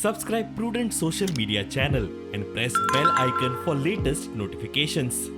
Subscribe Prudent Social Media channel and press bell icon for latest notifications.